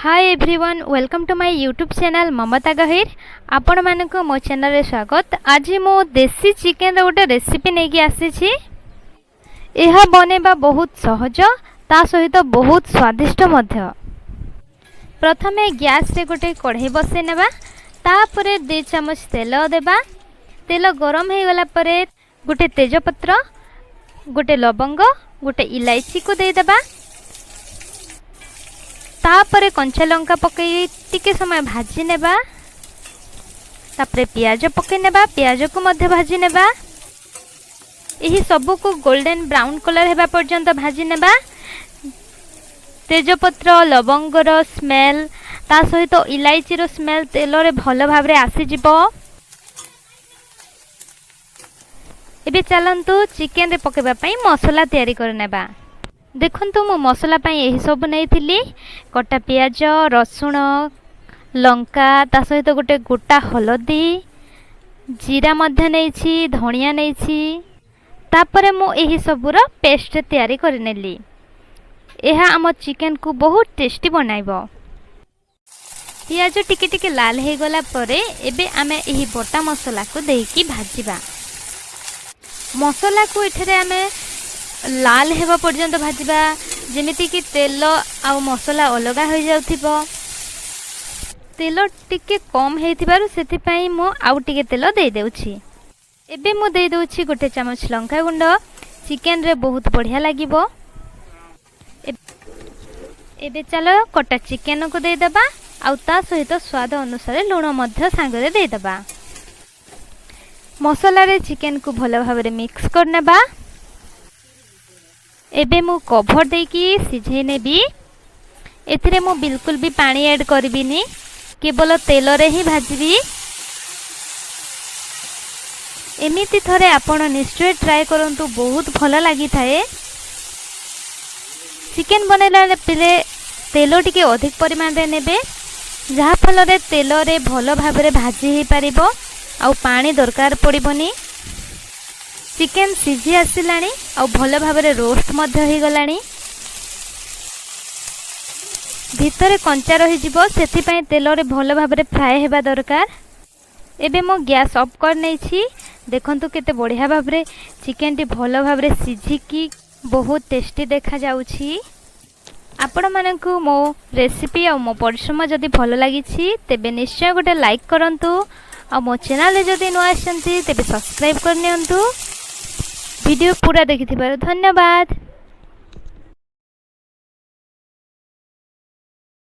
Hi everyone, welcome to my YouTube channel Mamata Gahir. ଆପଣମାନଙ୍କୁ ମୋ ଚ୍ୟାନେଲ୍ରେ ସ୍ୱାଗତ। ଆଜି ମୁଁ ଦେଶୀ ଚିକେନର ଗୋଟେ ରେସିପି ନେଇକି ଆସିଛି। ଏହା ବନେଇବା ବହୁତ ସହଜ, ତା ସହିତ ବହୁତ ସ୍ୱାଦିଷ୍ଟ ମଧ୍ୟ। ପ୍ରଥମେ ଗ୍ୟାସ୍ରେ ଗୋଟେ କଢ଼େଇ ବସେଇ ନେବା। ତାପରେ 2 ଚାମଚ ତେଲ ଦେବା। ତେଲ ଗରମ ହେଇଗଲା ପରେ ଗୋଟେ ତେଜପତ୍ର, ଗୋଟେ ଲବଙ୍ଗ, ଗୋଟେ ଇଲାଇଚିକୁ ଦେଇଦେବା। ତାପରେ କଞ୍ଚା ଲଙ୍କା ପକାଇ ଟିକେ ସମୟ ଭାଜି ନେବା। ତାପରେ ପିଆଜ ପକାଇ ନେବା। ପିଆଜକୁ ମଧ୍ୟ ଭାଜି ନେବା। ଏହି ସବୁକୁ ଗୋଲ୍ଡେନ୍ ବ୍ରାଉନ୍ କଲର୍ ହେବା ପର୍ଯ୍ୟନ୍ତ ଭାଜି ନେବା। ତେଜପତ୍ର, ଲବଙ୍ଗର ସ୍ମେଲ୍, ତା ସହିତ ଇଲାଇଚିର ସ୍ମେଲ୍ ତେଲରେ ଭଲ ଭାବରେ ଆସିଯିବ। ଏବେ ଚାଲନ୍ତୁ, ଚିକେନରେ ପକାଇବା ପାଇଁ ମସଲା ତିଆରି କରିନେବା। ଦେଖନ୍ତୁ, ମୁଁ ମସଲା ପାଇଁ ଏହିସବୁ ନେଇଥିଲି: କଟା ପିଆଜ, ରସୁଣ, ଲଙ୍କା, ତା ସହିତ ଗୋଟେ ଗୋଟା ହଳଦୀ, ଜିରା ମଧ୍ୟ ନେଇଛି, ଧଣିଆ ନେଇଛି। ତାପରେ ମୁଁ ଏହି ସବୁର ପେଷ୍ଟ ତିଆରି କରିନେଲି। ଏହା ଆମ ଚିକେନକୁ ବହୁତ ଟେଷ୍ଟି ବନାଇବ। ପିଆଜ ଟିକେ ଟିକେ ଲାଲ ହେଇଗଲା ପରେ ଏବେ ଆମେ ଏହି ବଟା ମସଲାକୁ ଦେଇକି ଭାଜିବା। ମସଲାକୁ ଏଠାରେ ଆମେ ଲାଲ ହେବା ପର୍ଯ୍ୟନ୍ତ ଭାଜିବା, ଯେମିତିକି ତେଲ ଆଉ ମସଲା ଅଲଗା ହୋଇଯାଉଥିବ। ତେଲ ଟିକେ କମ୍ ହେଇଥିବାରୁ ସେଥିପାଇଁ ମୁଁ ଆଉ ଟିକେ ତେଲ ଦେଇଦେଉଛି। ଏବେ ମୁଁ ଦେଇଦେଉଛି ଗୋଟେ ଚାମଚ ଲଙ୍କା ଗୁଣ୍ଡ। ଚିକେନରେ ବହୁତ ବଢ଼ିଆ ଲାଗିବ। ଏବେ ଚାଲ, କଟା ଚିକେନକୁ ଦେଇଦେବା ଆଉ ତା ସହିତ ସ୍ୱାଦ ଅନୁସାରେ ଲୁଣ ମଧ୍ୟ ସାଙ୍ଗରେ ଦେଇଦେବା। ମସଲାରେ ଚିକେନକୁ ଭଲ ଭାବରେ ମିକ୍ସ କରିନେବା। ଏବେ ମୁଁ କଭର ଦେଇକି ସିଝେଇ ନେବି। ଏଥିରେ ମୁଁ ବିଲକୁଲ ବି ପାଣି ଆଡ଼୍ କରିବିନି, କେବଳ ତେଲରେ ହିଁ ଭାଜିବି। ଏମିତି ଥରେ ଆପଣ ନିଶ୍ଚୟ ଟ୍ରାଏ କରନ୍ତୁ, ବହୁତ ଭଲ ଲାଗିଥାଏ। ଚିକେନ ବନେଇଲା ବେଳେ ତେଲ ଟିକେ ଅଧିକ ପରିମାଣରେ ନେବେ, ଯାହାଫଳରେ ତେଲରେ ଭଲ ଭାବରେ ଭାଜି ହେଇପାରିବ ଆଉ ପାଣି ଦରକାର ପଡ଼ିବନି। ଚିକେନ ସିଝି ଆସିଲାଣି ଆଉ ଭଲ ଭାବରେ ରୋଷ୍ଟ ମଧ୍ୟ ହେଇଗଲାଣି। ଭିତରେ କଞ୍ଚା ରହିଯିବ, ସେଥିପାଇଁ ତେଲରେ ଭଲ ଭାବରେ ଫ୍ରାଏ ହେବା ଦରକାର। ଏବେ ମୁଁ ଗ୍ୟାସ୍ ଅଫ୍ କରିନେଇଛି। ଦେଖନ୍ତୁ, କେତେ ବଢ଼ିଆ ଭାବରେ ଚିକେନଟି ଭଲ ଭାବରେ ସିଝିକି ବହୁତ ଟେଷ୍ଟି ଦେଖାଯାଉଛି। ଆପଣମାନଙ୍କୁ ମୋ ରେସିପି ଆଉ ମୋ ପରିଶ୍ରମ ଯଦି ଭଲ ଲାଗିଛି, ତେବେ ନିଶ୍ଚୟ ଗୋଟେ ଲାଇକ୍ କରନ୍ତୁ ଆଉ ମୋ ଚ୍ୟାନେଲରେ ଯଦି ନୂଆ ଆସିଛନ୍ତି, ତେବେ ସବସ୍କ୍ରାଇବ୍ କରିନିଅନ୍ତୁ। ଭିଡ଼ିଓ ପୁରା ଦେଖିଥିବାରୁ ଧନ୍ୟବାଦ।